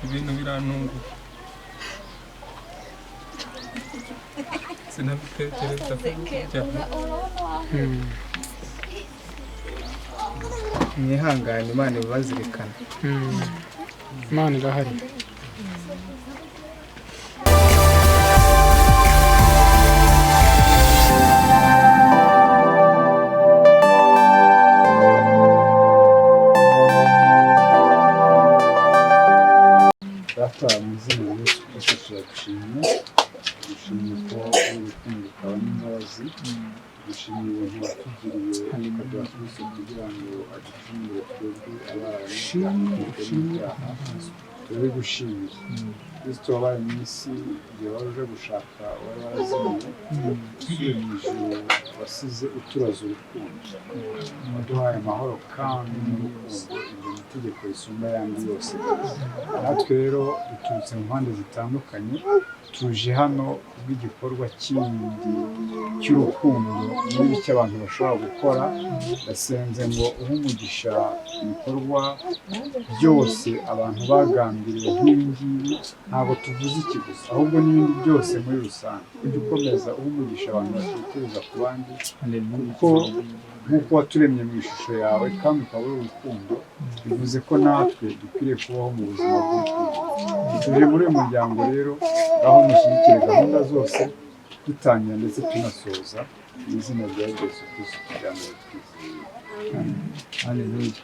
Ibintu birantunguye, sinabitekereza cyane. Mwihangane, Imana ibazirikana. Imana irahari. Data, mu izina rya Yesu Kristo, turagushimye. Dushimye ko uri urukundo ukaba n'imbabazi. Dushimiye ubuntu watugiriye, ukaduha Kristo kugira ngo aducungure twebwe abana n'ibyaha. Turabigushimiye, Kristo wabaye mu isi igihe wari uje gushaka uwari warazimiye. Usubiye mu ijuru, wasize uturaze urukundo, waduhaye amahoro kandi n'urukundo. Iryo ni itegeko risumba ayandi yose. Natwe rero duturutse mu mpande zitandukanye, tuje hano kubw'igikorwa kindi cy'urukundo muri bike abantu bashobora gukora. Ndasenze ngo uhe umugisha ibikorwa byose abantu bagambiriye nk'ibi ngibi. Ntabwo tuvuze iki gusa, ahubwo n'ibindi byose muri rusange. Ujye ukomeza uhe umugisha abantu batekereza ku bandi, kuko nk'uko waturemye mu ishusho yawe kandi ukaba uri urukundo, bivuze ko natwe dukwiriye kubaho mu buzima bw'urukundo. Tuje muri uyu muryango rero, aho mushyigikire gahunda zose dutangira ndetse tunasoza, mu izina rya Yesu Kristo kugira ngo twizeye. Haleluya.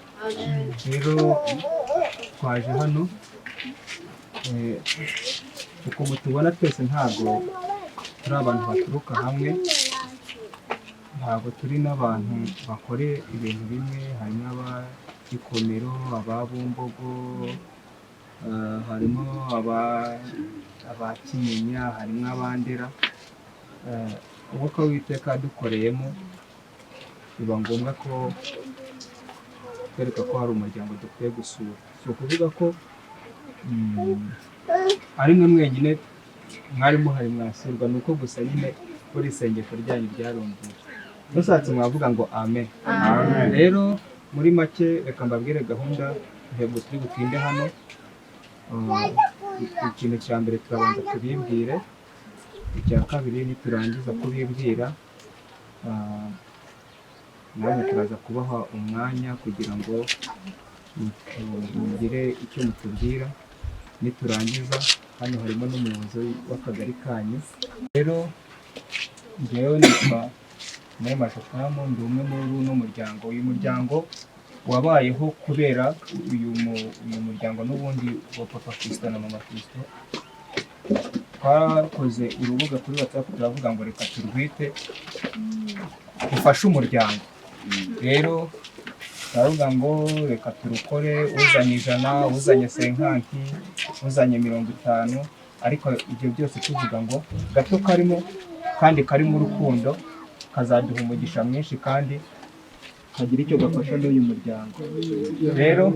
Rero twaje hano, uko mutubona twese ntabwo turi abantu baturuka hamwe, ntabwo turi n'abantu bakora ibintu bimwe. Harimo abagikomero, ababumbogo, harimo aba Kinyinya, harimo abandera. Umwuka w'Uwiteka yadukoreyemo, biba ngombwa ko twereka ko hari umuryango dukwiye gusura. Si ukuvuga ko ari mwe mwenyine mwari muhari mwasurwa, ni uko gusa nyine kuri isengesho ryanyu ryarumviwe. Mushatse mwavuga ngo amen. Amen. Rero muri make reka mbabwire gahunda, intego turi butinde hano. Ikintu cya mbere turabanza tubibwire, icya kabiri niturangiza kubibwira, namwe turaza kubaha umwanya kugira ngo mugire icyo mutubwira. Niturangiza, hano harimo n'umuyobozi w'akagari kanyu. Rero njyewe nitwa Neema Jotamu, ndi umwe muri uno muryango. Uyu muryango wabayeho kubera uyu muryango n'ubundi wa Papa Fiston na Mama Fiston. Twakoze urubuga kuri WhatsApp, turavuga ngo reka turwite "Ufashe umuryango". Rero turavuga ngo reka turukore, uzanye 100, uzanye 50, uzanye 50, ariko ibyo byose tuvuga ngo gato karimo kandi karimo urukundo kazaduha umugisha mwinshi kandi kagira icyo gafasha n'uyu muryango. Rero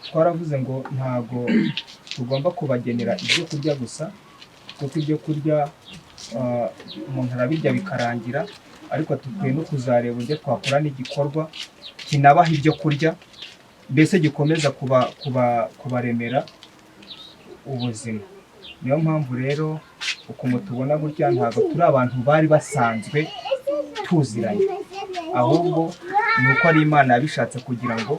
twaravuze ngo ntago tugomba kubagenera ibyo kurya gusa, kuko ibyo kurya umuntu arabirya bikarangira, ariko dukwiye no kuzareba uburyo twakora n'igikorwa kinabaha ibyo kurya, mbese gikomeza kubaremera ubuzima. Niyo mpamvu rero ukuntu tubona gutya, ntabwo turi abantu bari basanzwe tuziranye, ahubwo ni uko ari Imana yabishatse kugira ngo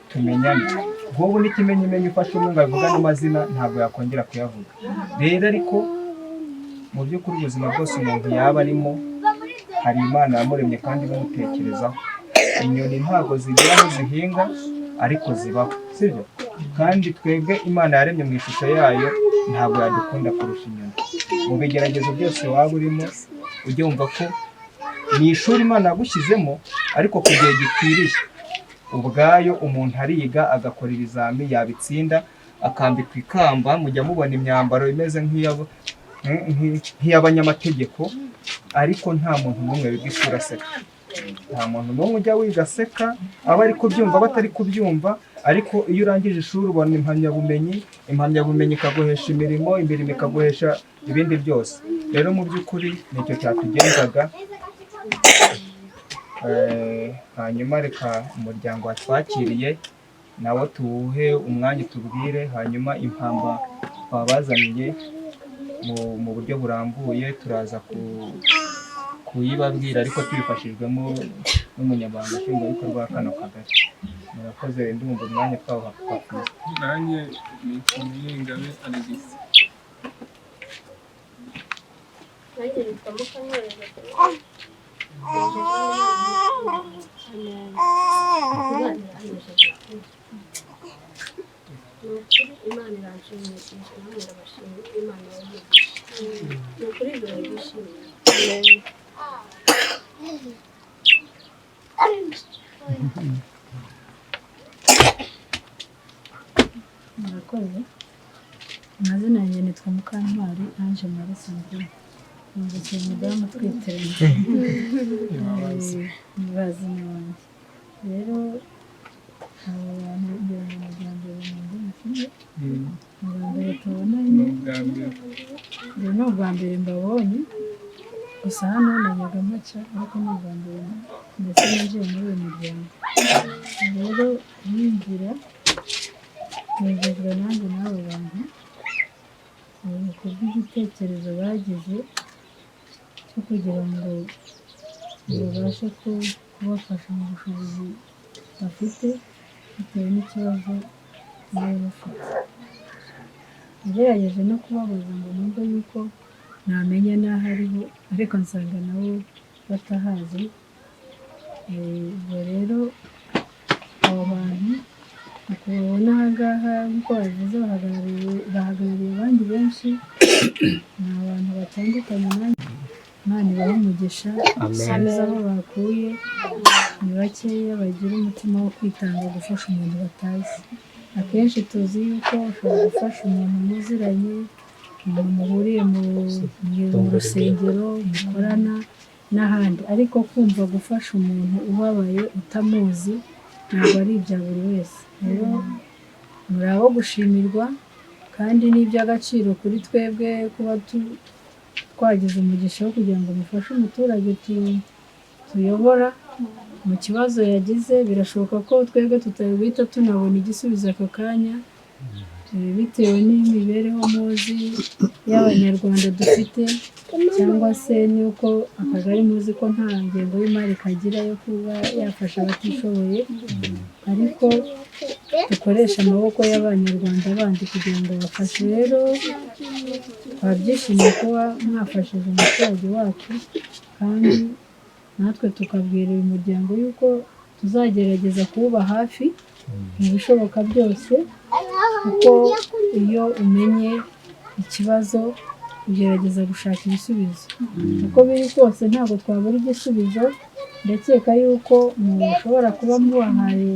tumenyane. Nk'ubu n'ikimenyimenyi, ufashe umwe ngo avugane amazina, ntabwo yakongera kuyavuga. Rero ariko mu by'ukuri ubuzima bwose umuntu yaba arimo, hari Imana yamuremye kandi imutekerezaho. Inyoni ntabwo zigira aho zihinga, ariko zibaho, sibyo? Kandi twebwe Imana yaremye mu ishusho yayo, ntabwo yadukunda kurusha inyoni? Mu bigeragezo byose waba urimo, ujye wumva ko ni ishuri Imana yagushyizemo, ariko ku gihe gikwiriye. Ubwayo umuntu ariga, agakora ibizami, yabitsinda akambikwa ikamba. Mujya mubona imyambaro imeze nk'iy'abanyamategeko, ariko nta muntu n'umwe wiga ishuri aseka. Nta muntu n'umwe ujya wiga aseka, aba ari kubyumva batari kubyumva. Ariko iyo urangije ishuri ubona impamyabumenyi, impamyabumenyi ikaguhesha imirimo, imirimo ikaguhesha ibindi byose. Rero mu by'ukuri nicyo cyatugenzaga. Hanyuma reka umuryango watwakiriye Nawe tuwuhe umwanya tubwire, hanyuma impamba twabazaniye mu buryo burambuye turaza kuyibabwira, ariko tubifashijwemo n'umunyamabanga nshingwabikorwa wa kano kagari. Murakoze, ndumva umwanya twawuha Papa Fiston. Nanjye nitwa Munyengabe Alegisi. Nanjye nitwa Mukamwezi. Ni ukuri Imana iranshimishije, namwe ndabashimiye. Imana ibahe, ni ukuri birabishimiye. Murakoze. Amazina yanjye nitwa Mukantwari Ange Marie Sandrine. Numvise umudamu utwiteranya. Ntibazi wanjye. Rero abo bantu ngira ngo ni ubwa mbere mu kimwe, ni ubwa mbere tubonanye. Ni ubwa mbere. Ubu ni ubwa mbere mbabonye. Gusa hano najyaga mpaca, ariko ni ubwa mbere ndetse ninjiye muri uyu muryango. Rero ninjira nejejwe nanjye n'abo bantu ku bw'igitekerezo bagize cyo kugira ngo babashe kubafasha mu bushobozi bafite bitewe n'ikibazo baba bafite. Nagerageje no kubabaza ngo numve yuko namenya n'aho ariho, ariko nsanga nabo batahazi. Ubwo rero abo bantu uko babona aha ngaha, nk'uko babivuze, bahagarariye abandi benshi, ni abantu batandukanye. Nanjye Imana ibahe umugisha, isubize aho bakuye. Ni bakeya bagira umutima wo kwitanga gufasha umuntu batazi. Akenshi tuzi yuko ushobora gufasha umuntu muziranye, umuntu muhuriye mu rusengero, mukorana n'ahandi, ariko kumva gufasha umuntu ubabaye utamuzi ntabwo ari ibya buri wese. Rero muri abo gushimirwa kandi ni iby'agaciro kuri twebwe kuba twagize umugisha wo kugira ngo mufashe umuturage tuyobora mu kibazo yagize. Birashoboka ko twebwe tutari tunabona igisubizo aka kanya, bitewe n'imibereho muzi y'Abanyarwanda dufite, cyangwa se n'uko akagari muzi ko nta ngengo y'imari kagira yo kuba yafasha abatishoboye, ariko dukoresha amaboko y'Abanyarwanda bandi kugira ngo bafashe. Rero twabyishimiye kuba mwafashije umuturage wacu, kandi natwe tukabwira uyu muryango yuko tuzagerageza kuwuba hafi mu bishoboka byose, kuko iyo umenye ikibazo ugerageza gushaka ibisubizo. Uko biri kose ntabwo twabura igisubizo. Ndakeka yuko mushobora kuba mubahaye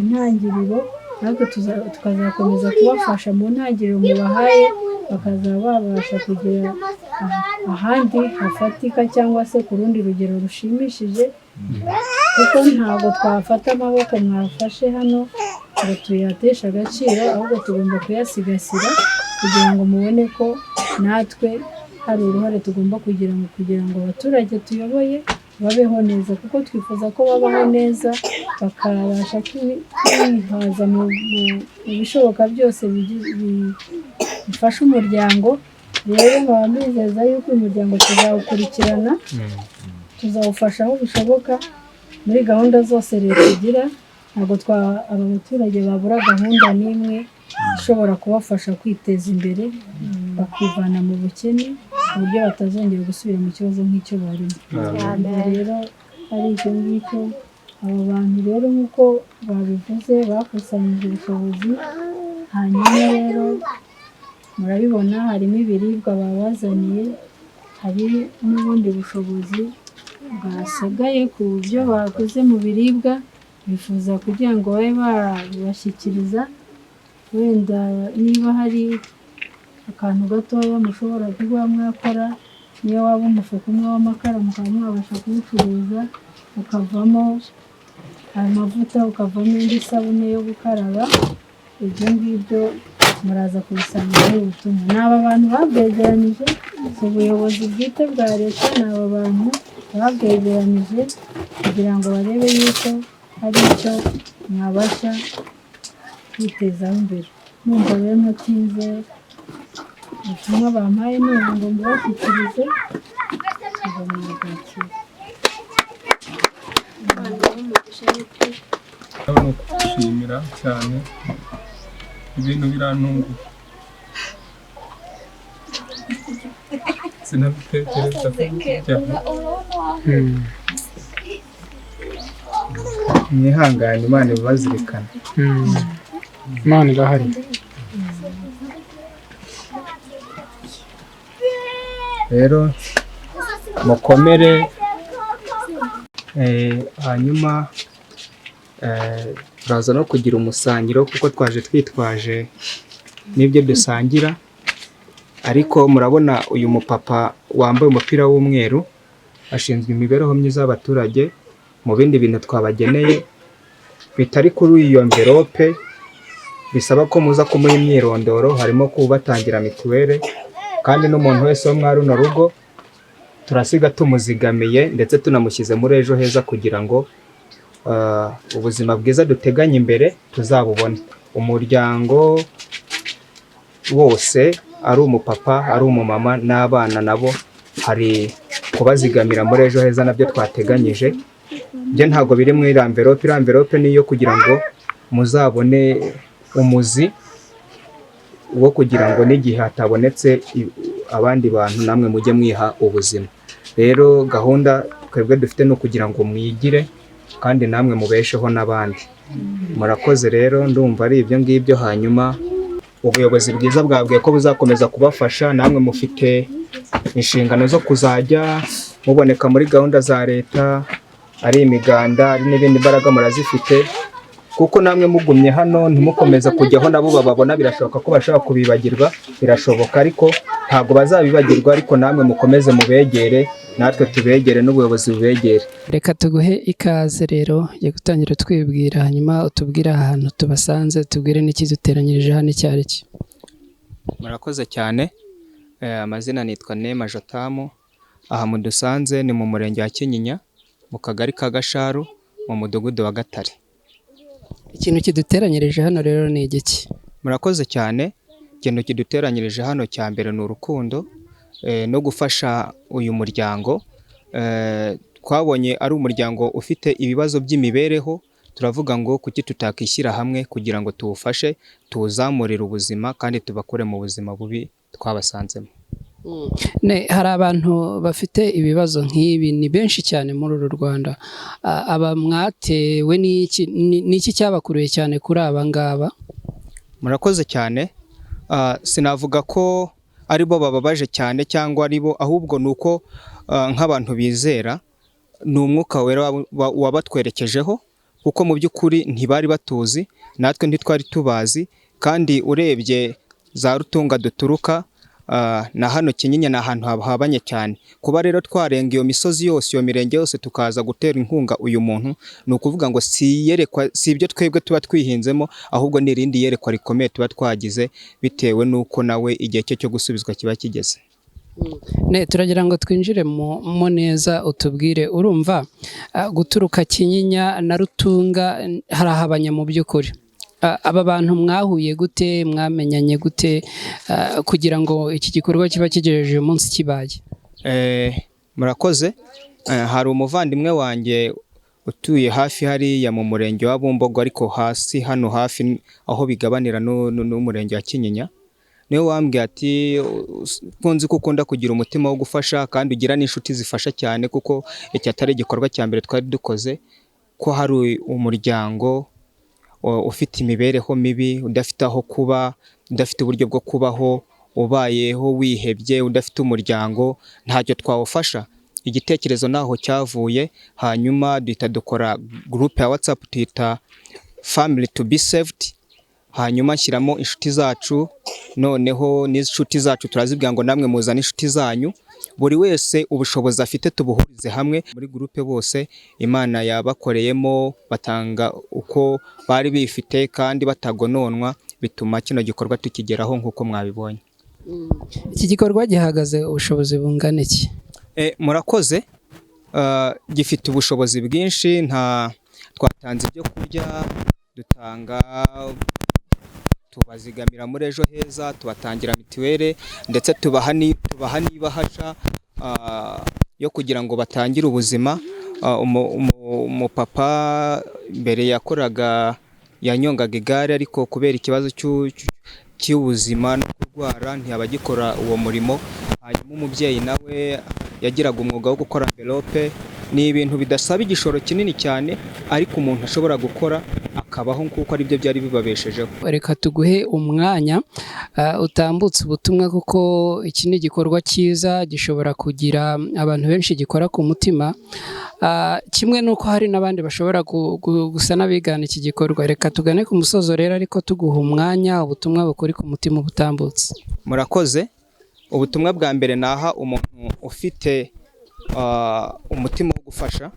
intangiriro, natwe tukazakomeza kubafasha mu ntangiriro mubahaye, bakazaba babasha kugera ahandi hafatika cyangwa se ku rundi rugero rushimishije, kuko ntabwo twafata amaboko mwafashe hano ngo tuyateshe agaciro, ahubwo tugomba kuyasigasira kugira ngo mubone ko natwe hari uruhare tugomba kugira ngo kugira ngo abaturage tuyoboye babeho neza, kuko twifuza ko babaho neza bakabasha kwihaza mu bishoboka byose bifasha umuryango. Rero nkaba mbizeza yuko uyu muryango tuzawukurikirana, tuzawufasha aho bishoboka muri gahunda zose leta igira. Ntabwo aba baturage babura gahunda n'imwe ishobora kubafasha kwiteza imbere, bakivana mu bukene ku buryo batazongera gusubira mu kibazo nk'icyo barimo. Ubwo rero ari icyo ngicyo. Abo bantu rero nk'uko babivuze bakusanyije ubushobozi, hanyuma rero murabibona harimo ibiribwa babazaniye, hari n'ubundi bushobozi bwasigaye ku byo bakoze mu biribwa, bifuza kugira ngo babe babashyikiriza. Wenda niba hari akantu gatoya mushobora kuba mwakora, niyo waba umufuka umwe w'amakara mukaba mwabasha kuwucuruza ukavamo amavuta, ukavamo indi sabune yo gukaraba, ibyo ngibyo muraza kubisanga muri ubu butumwa. Ni aba bantu babwegeranyije, si ubuyobozi bwite bwa leta, ni aba bantu babwegeranyije kugira ngo barebe yuko hari icyo mwabasha kwitezaho imbere. Numva rero ntatinze, ubutumwa bampaye ni ubu ngo mbubashyikirize, kuva mu bwakira. Imana ibahe umugisha n'ukuri. Ni ukugushimira cyane, ibintu birantunguye, sinabitekereza cyane. Mwihangane, Imana ibazirikana. Imana irahari. Rero mukomere, hanyuma turaza no kugira umusangiro kuko twaje twitwaje n'ibyo dusangira. Ariko murabona uyu mupapa wambaye umupira w'umweru ashinzwe imibereho myiza y'abaturage. Mu bindi bintu twabageneye bitari kuri iyo mverope bisaba ko muza kumuha imyirondoro, harimo kubatangira mituweli, kandi n'umuntu wese wo muri runo rugo turasiga tumuzigamiye ndetse tunamushyize muri Ejo Heza kugira ngo ubuzima bwiza duteganya imbere tuzabubone. Umuryango wose, ari umupapa, ari umumama n'abana, nabo hari kubazigamira muri Ejo Heza nabyo twateganyije. Byo ntabwo biri muri iriya mverope. Iriya mverope ni iyo kugira ngo muzabone umuzi wo kugira ngo n'igihe hatabonetse abandi bantu namwe mujye mwiha ubuzima. Rero gahunda twebwe dufite ni ukugira ngo mwigire kandi namwe mubesheho n'abandi. Murakoze. Rero ndumva ari ibyo ngibyo. Hanyuma ubuyobozi bwiza bwabwiye ko buzakomeza kubafasha, namwe mufite inshingano zo kuzajya muboneka muri gahunda za leta, ari imiganda, ari n'ibindi, imbaraga murazifite, kuko namwe mugumye hano ntimukomeza kujyaho nabo bababona, birashoboka ko bashobora kubibagirwa, birashoboka, ariko ntabwo bazabibagirwa. Ariko namwe mukomeze mubegere, natwe tubegere, n'ubuyobozi bubegere. Reka tuguhe ikaze rero yo gutangira twibwira, hanyuma utubwire ahantu tubasanze, tubwire n'ikiduteranyirije hano icyo ari cyo. Murakoze cyane. Amazina nitwa Nema Jotamu. Aha mudusanze ni mu murenge wa Kinyinya, mu kagari ka Gasharu, mu mudugudu wa Gatare. Ikintu kiduteranyirije hano rero ni igiki? Murakoze cyane. Ikintu kiduteranyirije hano cya mbere ni urukundo, no gufasha uyu muryango. Twabonye ari umuryango ufite ibibazo by'imibereho, turavuga ngo kuki tutakishyira hamwe kugira ngo tuwufashe, tuwuzamurire ubuzima kandi tubakure mu buzima bubi twabasanzemo. Ne, hari abantu bafite ibibazo nk'ibi ni benshi cyane muri uru Rwanda. Aba mwatewe n'iki? N'iki cyabakuruye cyane kuri aba ngaba? Murakoze cyane. Sinavuga ko aribo bababaje cyane cyangwa aribo, ahubwo ni uko nk'abantu bizera ni umwuka wera wabatwerekejeho, kuko mu by'ukuri ntibari batuzi, natwe ntitwari tubazi, kandi urebye za Rutunga duturuka na hano Kinyinya ni ahantu hahabanye cyane. Kuba rero twarenga iyo misozi yose, iyo mirenge yose, tukaza gutera inkunga uyu muntu, ni ukuvuga ngo si iyerekwa, si ibyo twebwe tuba twihinzemo, ahubwo ni irindi yerekwa rikomeye tuba twagize bitewe n'uko nawe igihe cye cyo gusubizwa kiba kigeze. Ne, turagira ngo twinjire mo neza, utubwire, urumva guturuka Kinyinya na Rutunga harahabanye mu by'ukuri. Aba bantu mwahuye gute, mwamenyanye gute, kugira ngo iki gikorwa kiba kigejeje uyu munsi kibaye? Murakoze. Hari umuvandimwe wanjye utuye hafi hariya mu murenge wa Bumbogo, ariko hasi hano hafi aho bigabanira n'umurenge wa Kinyinya, niwe wambwiye ati nzi ko ukunda kugira umutima wo gufasha kandi ugira n'inshuti zifasha cyane, kuko iki atari igikorwa cya mbere twari dukoze, ko hari umuryango ufite imibereho mibi, udafite aho kuba, udafite uburyo bwo kubaho, ubayeho wihebye, udafite umuryango, ntacyo twawufasha. Igitekerezo naho cyavuye, hanyuma duhita dukora groupe ya WhatsApp tuyita Family to be Saved, hanyuma nshyiramo inshuti zacu, noneho n'inshuti zacu turazibwira ngo namwe muzane inshuti zanyu, buri wese ubushobozi afite tubuhurize hamwe muri groupe. Bose Imana yabakoreyemo, batanga uko bari bifite kandi batagononwa, bituma kino gikorwa tukigeraho nk'uko mwabibonye. Iki gikorwa gihagaze ubushobozi bungana iki? Murakoze. Gifite ubushobozi bwinshi, nta twatanze ibyo kurya, dutanga Tubazigamira muri Ejo Heza, tubatangira mituweli, ndetse tubaha n'ibahasha yo kugira ngo batangire ubuzima. Umupapa mbere yakoraga, yanyongaga igare, ariko kubera ikibazo cy'ubuzima no kurwara ntiyaba agikora uwo murimo. Hanyuma umubyeyi nawe yagiraga umwuga wo gukora enveloppe. Ni ibintu bidasaba igishoro kinini cyane, ariko umuntu ashobora gukora akabaho, kuko aribyo byari bibabeshejeho. Reka tuguhe umwanya utambutse ubutumwa, kuko iki ni igikorwa cyiza gishobora kugira abantu benshi gikora ku mutima, kimwe n'uko hari n'abandi bashobora gusa n'abigana iki gikorwa. Reka tugane ku musozo rero, ariko tuguha umwanya, ubutumwa bukuri ku mutima ubutambutse. Murakoze. Ubutumwa bwa mbere naha umuntu ufite umutima wo gufasha,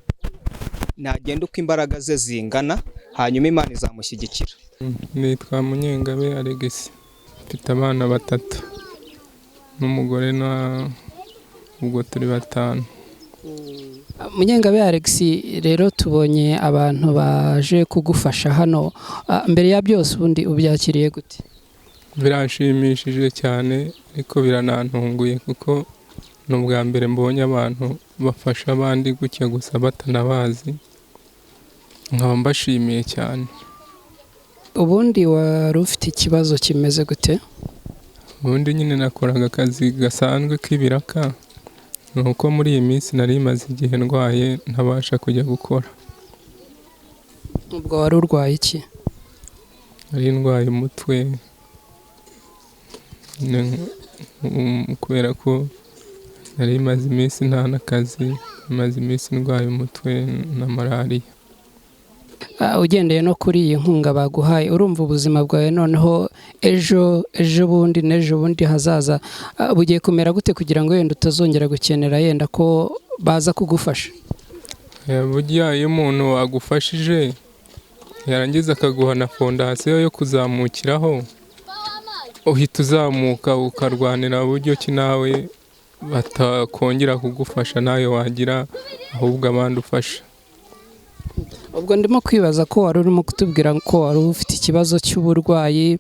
nagenda uko imbaraga ze zingana, hanyuma Imana izamushyigikira. Nitwa Munyengabe Alegisi, mfite abana batatu n'umugore, na ubwo turi batanu. Munyengabe Alex, rero tubonye abantu baje kugufasha hano. Mbere ya byose, ubundi ubyakiriye gute? Biranshimishije cyane, ariko biranantunguye, kuko ni ubwa mbere mbonye abantu bafasha abandi gutya gusa batanabazi, nkaba mbashimiye cyane. Ubundi wari ufite ikibazo kimeze gute? Ubundi nyine nakoraga akazi gasanzwe k'ibiraka, ni uko muri iyi minsi nari maze igihe ndwaye, ntabasha kujya gukora. Ubwo wari urwaye iki? Nari ndwaye umutwe, kubera ko nari maze iminsi nta n'akazi, maze iminsi ndwaye umutwe na malariya. Ugendeye no kuri iyi nkunga baguhaye, urumva ubuzima bwawe noneho ejo, ejo bundi n'ejo bundi hazaza bugiye kumera gute, kugira ngo wenda utazongera gukenera yenda ko baza kugufasha? Burya iyo umuntu agufashije, yarangiza akaguha na fondasiyo yo kuzamukiraho, uhita uzamuka ukarwanira buryo ki nawe batakongera kugufasha, nawe wagira ahubwo abandi ufasha. Ubwo ndimo kwibaza ko wari urimo kutubwira ko wari ufite ikibazo cy'uburwayi.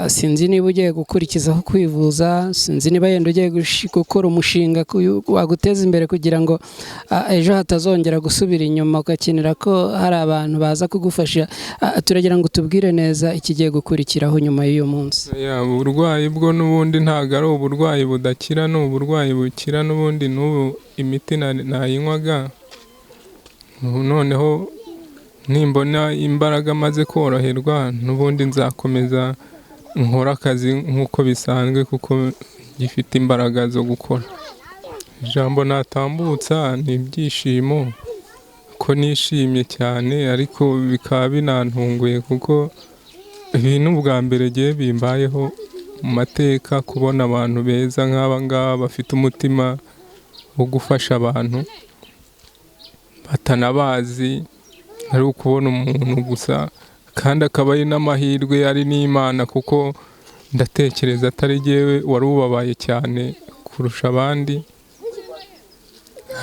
Sinzi niba ugiye gukurikizaho kwivuza, sinzi niba yenda ugiye gukora umushinga waguteza imbere, kugira ngo ejo hatazongera gusubira inyuma ugakenera ko hari abantu baza kugufasha. Turagira ngo tubwire neza ikigiye gukurikiraho nyuma y'uyu munsi. Uburwayi bwo n'ubundi ntabwo ari uburwayi budakira, ni uburwayi bukira n'ubundi. N'ubu imiti nayinywaga. Noneho nimbona imbaraga maze koroherwa, n'ubundi nzakomeza nkore akazi nk'uko bisanzwe, kuko gifite imbaraga zo gukora. Ijambo natambutsa ni ibyishimo, ko nishimye cyane, ariko bikaba binantunguye, kuko ibi ni ubwa mbere ngiye bimbayeho mu mateka, kubona abantu beza nk'aba ngaba bafite umutima wo gufasha abantu batanabazi, ari ukubona umuntu gusa, kandi akaba ari n'amahirwe, ari n'Imana, kuko ndatekereza atari jyewe wari ubabaye cyane kurusha abandi,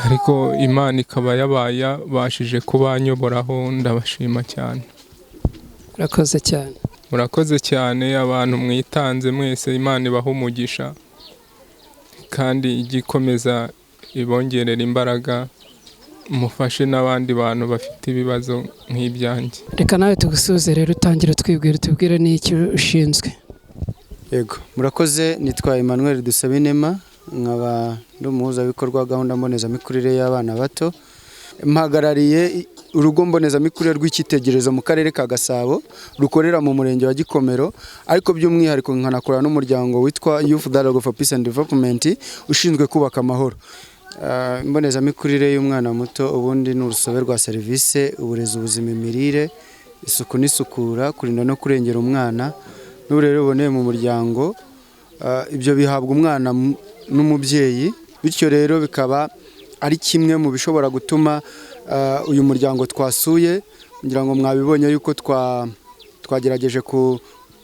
ariko Imana ikaba yabaye yabashije kubanyoboraho. Ndabashima cyane. Urakoze cyane. Murakoze cyane, abantu mwitanze mwese. Imana ibaha umugisha, kandi ijye ikomeza ibongerera imbaraga, mufashe n'abandi bantu bafite ibibazo nk'ibyanjye. Reka nawe tugusuhuze rero, utangire utwibwira, utubwire n'icyo ushinzwe. Yego, murakoze. Nitwa Emmanuel Dusabinema, nkaba ndi umuhuzabikorwa wa gahunda mbonezamikurire y'abana bato. Mpagarariye urugo mbonezamikurire rw'icyitegererezo mu karere ka Gasabo, rukorera mu murenge wa Gikomero, ariko by'umwihariko nkanakorana n'umuryango witwa Youth Dialogue for Peace and Development, ushinzwe kubaka amahoro. Imbonezamikurire y'umwana muto ubundi ni urusobe rwa serivisi: uburezi, ubuzima, imirire, isuku n'isukura, kurinda no kurengera umwana, n'uburere buboneye mu muryango. Ibyo bihabwa umwana n'umubyeyi. Bityo rero bikaba ari kimwe mu bishobora gutuma uyu muryango twasuye, ngira ngo mwabibonye yuko twagerageje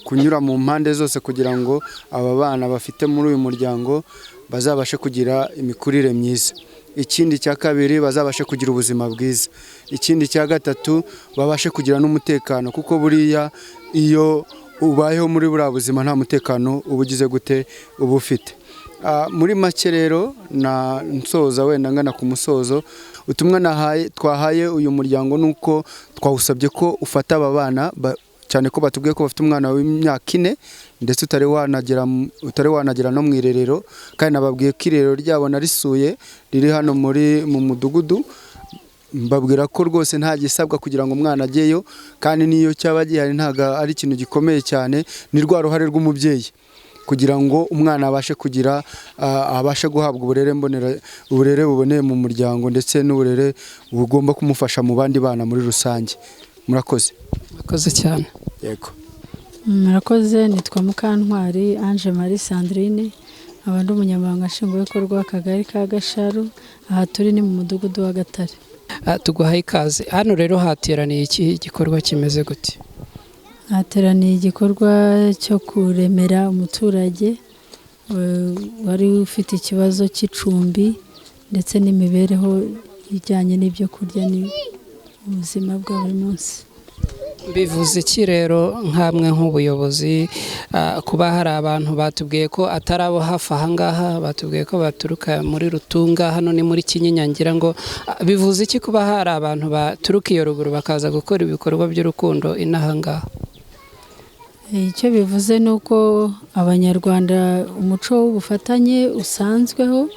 kunyura mu mpande zose kugira ngo aba bana bafite muri uyu muryango bazabashe kugira imikurire myiza. Ikindi cya kabiri, bazabashe kugira ubuzima bwiza. Ikindi cya gatatu, babashe kugira n'umutekano, kuko buriya iyo ubayeho muri buriya buzima nta mutekano uba ugize gute uba ufite. Muri make rero na nsoza wenda ngana ku musozo, ubutumwa twahaye uyu muryango nuko twawusabye ko ufata aba bana, cyane ko batubwiye ko bafite umwana w'imyaka 4 ndetse utari wanagera no mu irerero, kandi nababwiye ko irerero ryabo narisuye riri hano mu mudugudu, mbabwira ko rwose nta gisabwa kugira ngo umwana ajyeyo, kandi n'iyo cyaba gihari ntago ari ikintu gikomeye cyane, ni rwa ruhare rw'umubyeyi kugira ngo umwana abashe kugira abashe guhabwa uburere mbonera, uburere buboneye mu muryango ndetse n'uburere bugomba kumufasha mu bandi bana muri rusange. Murakoze. Murakoze cyane. Yego. Murakoze, nitwa Mukantwari Ange Marie Sandrine, nkaba ndi umunyamabanga nshingwabikorwa w'akagari ka Gasharu, aha turi ni mu mudugudu wa Gatare. Tuguhaye ikaze. Hano rero hateraniye iki gikorwa kimeze gute? Hateraniye igikorwa cyo kuremera umuturage wari ufite ikibazo cy'icumbi ndetse n'imibereho ijyanye n'ibyo kurya n'ubuzima bwa buri munsi. Bivuze iki rero nkamwe nk'ubuyobozi kuba hari abantu batubwiye ko atari abo hafi aha ngaha, batubwiye ko baturuka muri Rutunga, hano ni muri Kinyinya, ngira ngo bivuze iki kuba hari abantu baturuka iyo ruguru bakaza gukora ibikorwa by'urukundo inaha ngaha? Icyo bivuze ni uko Abanyarwanda umuco w'ubufatanye usanzweho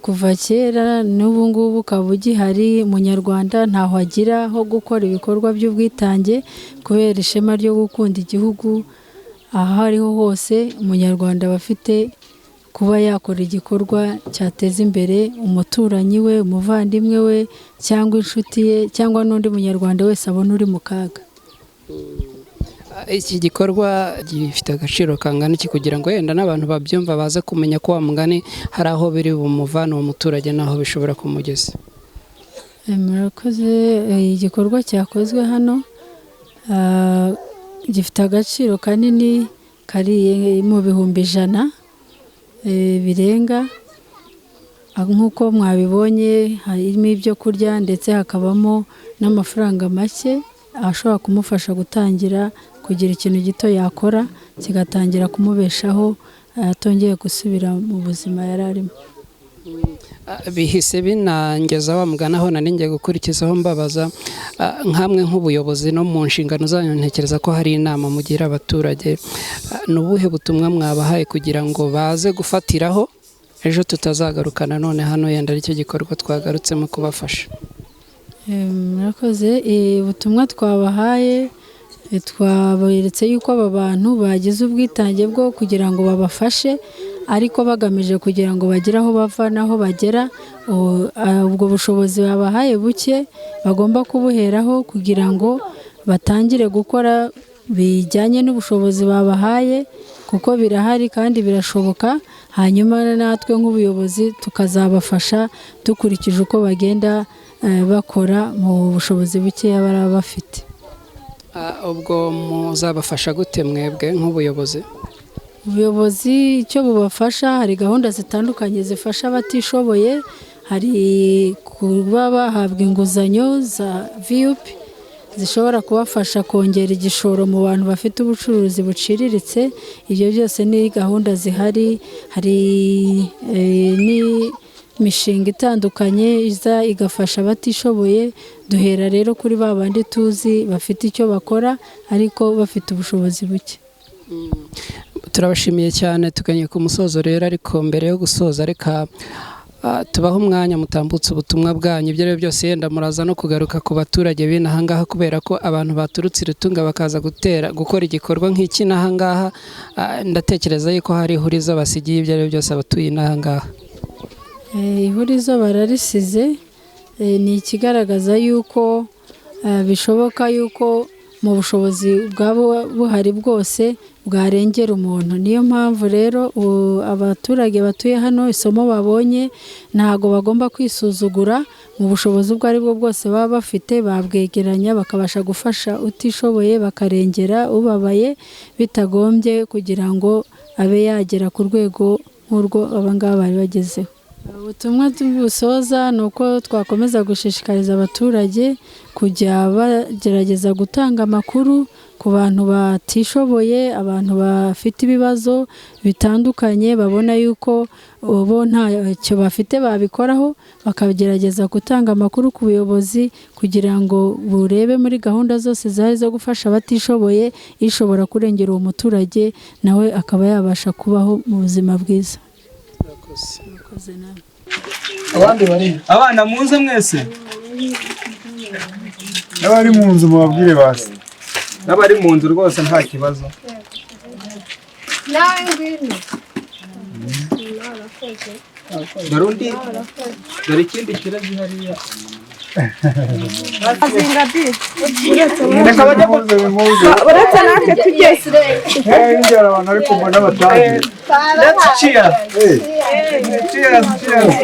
kuva kera n'ubu ngubu ukaba ugihari. Umunyarwanda ntaho agira ho gukora ibikorwa by'ubwitange kubera ishema ryo gukunda igihugu. Aho ariho hose Umunyarwanda aba afite kuba yakora igikorwa cyateza imbere umuturanyi we, umuvandimwe we, cyangwa inshuti ye, cyangwa n'undi munyarwanda wese abona uri mu kaga. Iki gikorwa gifite agaciro kangana iki kugira ngo yenda n'abantu babyumva baze kumenya ko wa mugani hari aho biri bumuvana uwo muturage n'aho bishobora kumugeza? Murakoze. Igikorwa cyakozwe hano gifite agaciro kanini kari mu 100,000 birenga. Nk'uko mwabibonye harimo ibyo kurya ndetse hakabamo n'amafaranga make ashobora kumufasha gutangira kugira ikintu gito yakora kigatangira kumubeshaho atongeye gusubira mu buzima yari arimo. Bihise binangeza wa mugani aho nari ngiye gukurikizaho mbabaza, nkamwe nk'ubuyobozi no mu nshingano zanyu ntekereza ko hari inama mugira abaturage, ni ubuhe butumwa mwabahaye kugira ngo baze gufatiraho ejo tutazagaruka nanone hano yenda aricyo gikorwa twagarutsemo kubafasha? Murakoze. Ubutumwa twabahaye, twaberetse yuko aba bantu bagize ubwitange bwo kugira ngo babafashe, ariko bagamije kugira ngo bagere aho bava n'aho bagera. Ubwo bushobozi babahaye buke bagomba kubuheraho kugira ngo batangire gukora bijyanye n'ubushobozi babahaye, kuko birahari kandi birashoboka. Hanyuma natwe nk'ubuyobozi tukazabafasha dukurikije uko bagenda bakora mu bushobozi bukeya baba bafite. Ubwo muzabafasha gute mwebwe nk'ubuyobozi? Ubuyobozi icyo bubafasha, hari gahunda zitandukanye zifasha abatishoboye, hari kuba bahabwa inguzanyo za VUP zishobora kubafasha kongera igishoro mu bantu bafite ubucuruzi buciriritse. Ibyo byose ni gahunda zihari. Hari n'imishinga itandukanye iza igafasha abatishoboye. Duhera rero kuri ba bandi tuzi bafite icyo bakora ariko bafite ubushobozi buke. Turabashimiye cyane, tuganye ku musozo rero, ariko mbere yo gusoza reka tubahe umwanya mutambutse ubutumwa bwanyu. Ibyo rero byose yenda muraza no kugaruka ku baturage b'inaha ngaha, kubera ko abantu baturutse Rutunga bakaza gukora igikorwa nk'iki n'aha ngaha, ndatekereza yuko hari ihurizo basigiye ibyo rero byose abatuye inaha ngaha. Ihurizo bararisize, ni ikigaragaza yuko bishoboka yuko mu bushobozi bwaba buhari bwose bwarengera umuntu. Niyo mpamvu rero abaturage batuye hano isomo babonye, ntago bagomba kwisuzugura mu bushobozi ubwo aribwo bwose baba bafite, babwegeranya bakabasha gufasha utishoboye, bakarengera ubabaye bitagombye kugira ngo abe yagera ku rwego nk'urwo aba ngaba bari bagezeho. Ubutumwa busoza ni uko twakomeza gushishikariza abaturage kujya bagerageza gutanga amakuru ku bantu batishoboye, abantu bafite ibibazo bitandukanye, babona yuko bo ntacyo bafite babikoraho, bakagerageza gutanga amakuru ku buyobozi kugira ngo burebe muri gahunda zose zihari zo gufasha abatishoboye, ishobora kurengera uwo muturage nawe akaba yabasha kubaho mu buzima bwiza. Murakoze namwe. Abandi bari Abana, muze mwese. N'abari mu nzu mubabwire basi. N'abari mu nzu rwose nta kibazo. Nawe ngwino. Dore undi, dore ikindi kirezi hariya. Azinga bi. Reka bajye. Muze, muze. Uretse natwe tujye. Hirya abantu ariko mbona batazi. Let's cheer. Eh. Cheers, cheers.